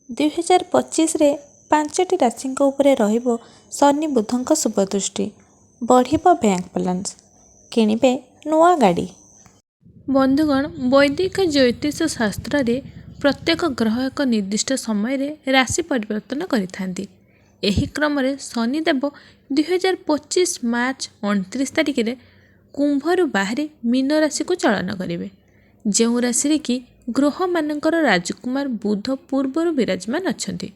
2025ରେ ପାଞ୍ଚଟି ରାଶିଙ୍କ ଉପରେ ରହିବ ଶନି ବୁଧଙ୍କ ଶୁଭ ଦୃଷ୍ଟି। ବଢ଼ିବ ବ୍ୟାଙ୍କ ବାଲାନ୍ସ, କିଣିବେ ନୂଆ ଗାଡ଼ି। ବନ୍ଧୁଗଣ, ବୈଦିକ ଜ୍ୟୋତିଷ ଶାସ୍ତ୍ରରେ ପ୍ରତ୍ୟେକ ଗ୍ରହ ଏକ ନିର୍ଦ୍ଦିଷ୍ଟ ସମୟରେ ରାଶି ପରିବର୍ତ୍ତନ କରିଥାନ୍ତି। ଏହି କ୍ରମରେ ଶନିଦେବ 2025 ମାର୍ଚ୍ଚ 29 ତାରିଖରେ କୁମ୍ଭରୁ ବାହାରି ମୀନ ରାଶିକୁ ଚଳନ କରିବେ, ଯେଉଁ ରାଶିରେ କି ଗ୍ରହମାନଙ୍କର ରାଜକୁମାର ବୁଧ ପୂର୍ବରୁ ବିରାଜମାନ ଅଛନ୍ତି।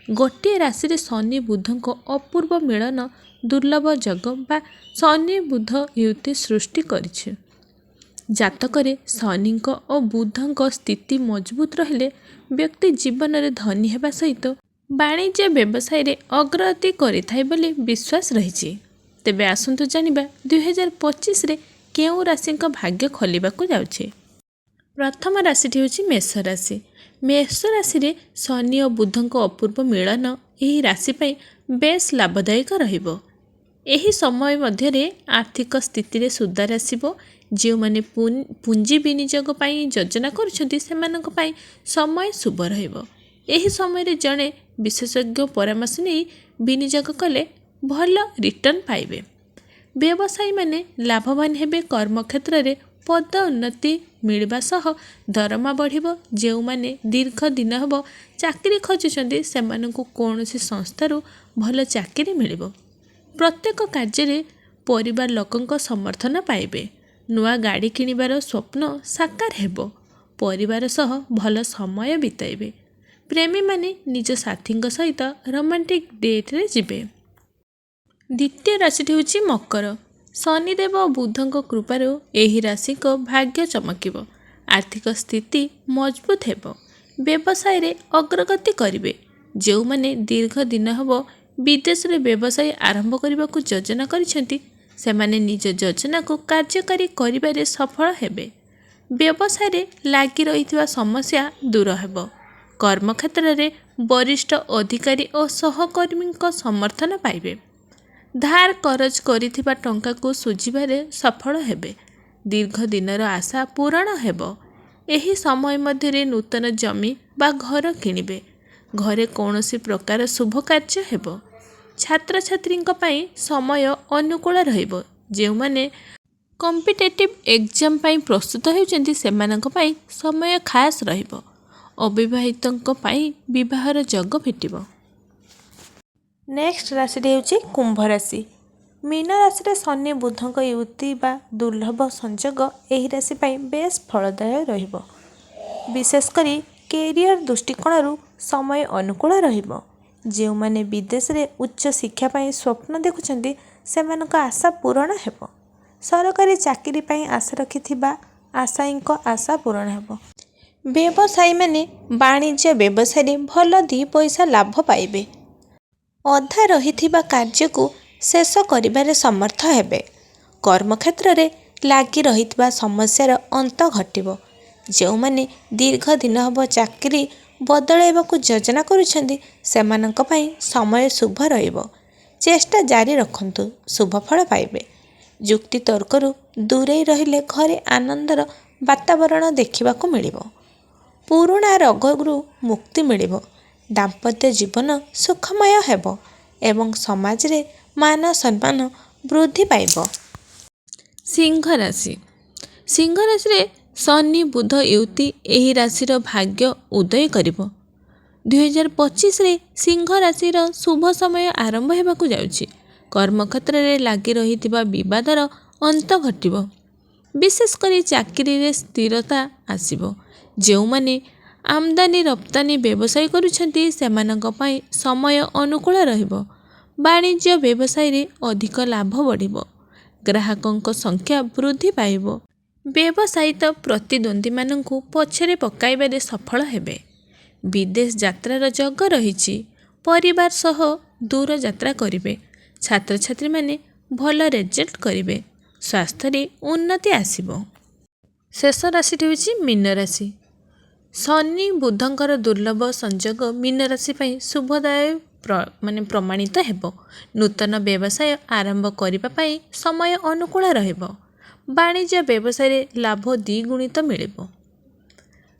ଗୋଟିଏ ରାଶିରେ ଶନି ବୁଧଙ୍କ ଅପୂର୍ବ ମିଳନ ଦୁର୍ଲଭ ଯୋଗ ବା ଶନି ବୁଧ ୟୁତି ସୃଷ୍ଟି କରିଛି। ଜାତକରେ ଶନିଙ୍କ ଓ ବୁଧଙ୍କ ସ୍ଥିତି ମଜବୁତ ରହିଲେ ବ୍ୟକ୍ତି ଜୀବନରେ ଧନୀ ହେବା ସହିତ ବାଣିଜ୍ୟ ବ୍ୟବସାୟରେ ଅଗ୍ରଗତି କରିଥାଏ ବୋଲି ବିଶ୍ୱାସ ରହିଛି। ତେବେ ଆସନ୍ତୁ ଜାଣିବା, 2025ରେ କେଉଁ ରାଶିଙ୍କ ଭାଗ୍ୟ ଖୋଲିବାକୁ ଯାଉଛି। ପ୍ରଥମ ରାଶିଟି ହେଉଛି ମେଷ ରାଶି। ମେଷ ରାଶିରେ ଶନି ଓ ବୁଧଙ୍କ ଅପୂର୍ବ ମିଳନ ଏହି ରାଶି ପାଇଁ ବେଶ ଲାଭଦାୟକ ରହିବ। ଏହି ସମୟ ମଧ୍ୟରେ ଆର୍ଥିକ ସ୍ଥିତିରେ ସୁଧାର ଆସିବ। ଯେଉଁମାନେ ପୁଞ୍ଜି ବିନିଯୋଗ ପାଇଁ ଯୋଜନା କରୁଛନ୍ତି, ସେମାନଙ୍କ ପାଇଁ ସମୟ ଶୁଭ ରହିବ। ଏହି ସମୟରେ ଜଣେ ବିଶେଷଜ୍ଞ ପରାମର୍ଶ ନେଇ ବିନିଯୋଗ କଲେ ଭଲ ରିଟର୍ଣ୍ଣ ପାଇବେ। ବ୍ୟବସାୟୀମାନେ ଲାଭବାନ ହେବେ। କର୍ମକ୍ଷେତ୍ରରେ ପଦ ଉନ୍ନତି ମିଳିବା ସହ ଦରମା ବଢ଼ିବ। ଯେଉଁମାନେ ଦୀର୍ଘ ଦିନ ହେବ ଚାକିରି ଖୋଜୁଛନ୍ତି, ସେମାନଙ୍କୁ କୌଣସି ସଂସ୍ଥାରୁ ଭଲ ଚାକିରି ମିଳିବ। ପ୍ରତ୍ୟେକ କାର୍ଯ୍ୟରେ ପରିବାର ଲୋକଙ୍କ ସମର୍ଥନ ପାଇବେ। ନୂଆ ଗାଡ଼ି କିଣିବାର ସ୍ୱପ୍ନ ସାକାର ହେବ। ପରିବାର ସହ ଭଲ ସମୟ ବିତାଇବେ। ପ୍ରେମୀମାନେ ନିଜ ସାଥୀଙ୍କ ସହିତ ରୋମାଣ୍ଟିକ୍ ଡେଟ୍ରେ ଯିବେ। ଦ୍ୱିତୀୟ ରାଶିଟି ହେଉଛି ମକର। ଶନିଦେବ ଓ ବୁଧଙ୍କ କୃପାରୁ ଏହି ରାଶିଙ୍କ ଭାଗ୍ୟ ଚମକିବ। ଆର୍ଥିକ ସ୍ଥିତି ମଜବୁତ ହେବ। ବ୍ୟବସାୟରେ ଅଗ୍ରଗତି କରିବେ। ଯେଉଁମାନେ ଦୀର୍ଘ ଦିନ ହେବ ବିଦେଶରେ ବ୍ୟବସାୟ ଆରମ୍ଭ କରିବାକୁ ଯୋଜନା କରିଛନ୍ତି, ସେମାନେ ନିଜ ଯୋଜନାକୁ କାର୍ଯ୍ୟକାରୀ କରିବାରେ ସଫଳ ହେବେ। ବ୍ୟବସାୟରେ ଲାଗି ରହିଥିବା ସମସ୍ୟା ଦୂର ହେବ। କର୍ମକ୍ଷେତ୍ରରେ ବରିଷ୍ଠ ଅଧିକାରୀ ଓ ସହକର୍ମୀଙ୍କ ସମର୍ଥନ ପାଇବେ। ଧାର କରଜ କରିଥିବା ଟଙ୍କାକୁ ଶୁଝିବାରେ ସଫଳ ହେବେ। ଦୀର୍ଘ ଦିନର ଆଶା ପୂରଣ ହେବ। ଏହି ସମୟ ମଧ୍ୟରେ ନୂତନ ଜମି ବା ଘର କିଣିବେ। ଘରେ କୌଣସି ପ୍ରକାର ଶୁଭ କାର୍ଯ୍ୟ ହେବ। ଛାତ୍ରଛାତ୍ରୀଙ୍କ ପାଇଁ ସମୟ ଅନୁକୂଳ ରହିବ। ଯେଉଁମାନେ କମ୍ପିଟେଟିଭ୍ ଏକ୍ଜାମ୍ ପାଇଁ ପ୍ରସ୍ତୁତ ହେଉଛନ୍ତି, ସେମାନଙ୍କ ପାଇଁ ସମୟ ଖାସ୍ ରହିବ। ଅବିବାହିତଙ୍କ ପାଇଁ ବିବାହର ଯୋଗ ଫିଟିବ। ନେକ୍ସଟ ରାଶିଟି ହେଉଛି କୁମ୍ଭ ରାଶି। ମୀନ ରାଶିରେ ଶନି ବୁଧଙ୍କ ୟୁତି ବା ଦୁର୍ଲଭ ସଂଯୋଗ ଏହି ରାଶି ପାଇଁ ବେଶ ଫଳଦାୟ ରହିବ। ବିଶେଷ କରି କ୍ୟାରିୟର ଦୃଷ୍ଟିକୋଣରୁ ସମୟ ଅନୁକୂଳ ରହିବ। ଯେଉଁମାନେ ବିଦେଶରେ ଉଚ୍ଚ ଶିକ୍ଷା ପାଇଁ ସ୍ୱପ୍ନ ଦେଖୁଛନ୍ତି, ସେମାନଙ୍କ ଆଶା ପୂରଣ ହେବ। ସରକାରୀ ଚାକିରି ପାଇଁ ଆଶା ରଖିଥିବା ଆଶାୟୀଙ୍କ ଆଶା ପୂରଣ ହେବ। ବ୍ୟବସାୟୀମାନେ ବାଣିଜ୍ୟ ବ୍ୟବସାୟରେ ଭଲ ଦୁଇ ପଇସା ଲାଭ ପାଇବେ। ଅଧା ରହିଥିବା କାର୍ଯ୍ୟକୁ ଶେଷ କରିବାରେ ସମର୍ଥ ହେବେ। କର୍ମକ୍ଷେତ୍ରରେ ଲାଗି ରହିଥିବା ସମସ୍ୟାର ଅନ୍ତ ଘଟିବ। ଯେଉଁମାନେ ଦୀର୍ଘ ଦିନ ହେବ ଚାକିରି ବଦଳାଇବାକୁ ଯୋଜନା କରୁଛନ୍ତି, ସେମାନଙ୍କ ପାଇଁ ସମୟ ଶୁଭ ରହିବ। ଚେଷ୍ଟା ଜାରି ରଖନ୍ତୁ, ଶୁଭ ଫଳ ପାଇବେ। ଯୁକ୍ତିତର୍କରୁ ଦୂରେଇ ରହିଲେ ଘରେ ଆନନ୍ଦର ବାତାବରଣ ଦେଖିବାକୁ ମିଳିବ। ପୁରୁଣା ରୋଗରୁ ମୁକ୍ତି ମିଳିବ। ଦାମ୍ପତ୍ୟ ଜୀବନ ସୁଖମୟ ହେବ ଏବଂ ସମାଜରେ ମାନ ସମ୍ମାନ ବୃଦ୍ଧି ପାଇବ। ସିଂହ ରାଶି। ସିଂହ ରାଶିରେ ଶନି ବୁଧ ୟୁତି ଏହି ରାଶିର ଭାଗ୍ୟ ଉଦୟ କରିବ। 2025ରେ ସିଂହ ରାଶିର ଶୁଭ ସମୟ ଆରମ୍ଭ ହେବାକୁ ଯାଉଛି। କର୍ମକ୍ଷେତ୍ରରେ ଲାଗି ରହିଥିବା ବିବାଦର ଅନ୍ତ ଘଟିବ। ବିଶେଷ କରି ଚାକିରିରେ ସ୍ଥିରତା ଆସିବ। ଯେଉଁମାନେ ଆମଦାନୀ ରପ୍ତାନି ବ୍ୟବସାୟ କରୁଛନ୍ତି, ସେମାନଙ୍କ ପାଇଁ ସମୟ ଅନୁକୂଳ ରହିବ। ବାଣିଜ୍ୟ ବ୍ୟବସାୟରେ ଅଧିକ ଲାଭ ବଢ଼ିବ। ଗ୍ରାହକଙ୍କ ସଂଖ୍ୟା ବୃଦ୍ଧି ପାଇବ। ବ୍ୟବସାୟିକ ପ୍ରତିଦ୍ୱନ୍ଦ୍ୱୀମାନଙ୍କୁ ପଛରେ ପକାଇବାରେ ସଫଳ ହେବେ। ବିଦେଶ ଯାତ୍ରାର ଯୋଗ ରହିଛି। ପରିବାର ସହ ଦୂର ଯାତ୍ରା କରିବେ। ଛାତ୍ରଛାତ୍ରୀମାନେ ଭଲ ରେଜଲ୍ଟ କରିବେ। ସ୍ୱାସ୍ଥ୍ୟରେ ଉନ୍ନତି ଆସିବ। ଶେଷ ରାଶିଟି ହେଉଛି ମୀନ ରାଶି। ଶନି ବୁଧଙ୍କର ଦୁର୍ଲଭ ସଂଯୋଗ ମୀନ ରାଶି ପାଇଁ ଶୁଭଦାୟ ମାନେ ପ୍ରମାଣିତ ହେବ। ନୂତନ ବ୍ୟବସାୟ ଆରମ୍ଭ କରିବା ପାଇଁ ସମୟ ଅନୁକୂଳ ରହିବ। ବାଣିଜ୍ୟ ବ୍ୟବସାୟରେ ଲାଭ ଦ୍ୱିଗୁଣିତ ମିଳିବ।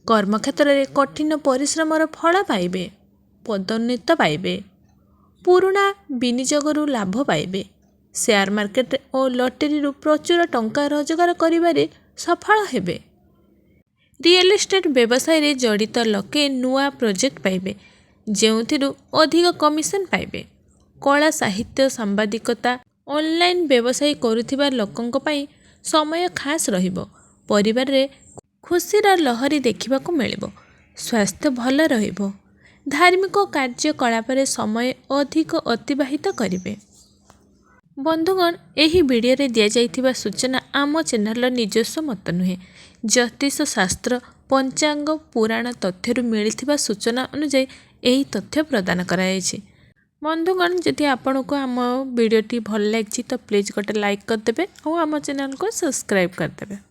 କର୍ମକ୍ଷେତ୍ରରେ କଠିନ ପରିଶ୍ରମର ଫଳ ପାଇବେ। ପଦୋନ୍ନତି ପାଇବେ। ପୁରୁଣା ବିନିଯୋଗରୁ ଲାଭ ପାଇବେ। ସେୟାର ମାର୍କେଟ ଓ ଲଟେରୀରୁ ପ୍ରଚୁର ଟଙ୍କା ରୋଜଗାର କରିବାରେ ସଫଳ ହେବେ। ରିଏଲ୍ ଇଷ୍ଟେଟ୍ ବ୍ୟବସାୟରେ ଜଡ଼ିତ ଲୋକେ ନୂଆ ପ୍ରୋଜେକ୍ଟ ପାଇବେ, ଯେଉଁଥିରୁ ଅଧିକ କମିଶନ ପାଇବେ। କଳା, ସାହିତ୍ୟ, ସାମ୍ବାଦିକତା, ଅନଲାଇନ୍ ବ୍ୟବସାୟ କରୁଥିବା ଲୋକଙ୍କ ପାଇଁ ସମୟ ଖାସ୍ ରହିବ। ପରିବାରରେ ଖୁସିର ଲହରୀ ଦେଖିବାକୁ ମିଳିବ। ସ୍ୱାସ୍ଥ୍ୟ ଭଲ ରହିବ। ଧାର୍ମିକ କାର୍ଯ୍ୟକଳାପରେ ସମୟ ଅଧିକ ଅତିବାହିତ କରିବେ। ବନ୍ଧୁଗଣ, ଏହି ଭିଡ଼ିଓରେ ଦିଆଯାଇଥିବା ସୂଚନା ଆମ ଚ୍ୟାନେଲର ନିଜସ୍ୱ ମତ ନୁହେଁ। ଜ୍ୟୋତିଷ ଶାସ୍ତ୍ର, ପଞ୍ଚାଙ୍ଗ, ପୁରାଣ ତଥ୍ୟରୁ ମିଳିଥିବା ସୂଚନା ଅନୁଯାୟୀ ଏହି ତଥ୍ୟ ପ୍ରଦାନ କରାଯାଇଛି। ବନ୍ଧୁଗଣ, ଯଦି ଆପଣଙ୍କୁ ଆମ ଭିଡ଼ିଓଟି ଭଲ ଲାଗିଛି ତ ପ୍ଲିଜ୍ ଗୋଟେ ଲାଇକ୍ କରିଦେବେ ଆଉ ଆମ ଚ୍ୟାନେଲକୁ ସବସ୍କ୍ରାଇବ୍ କରିଦେବେ।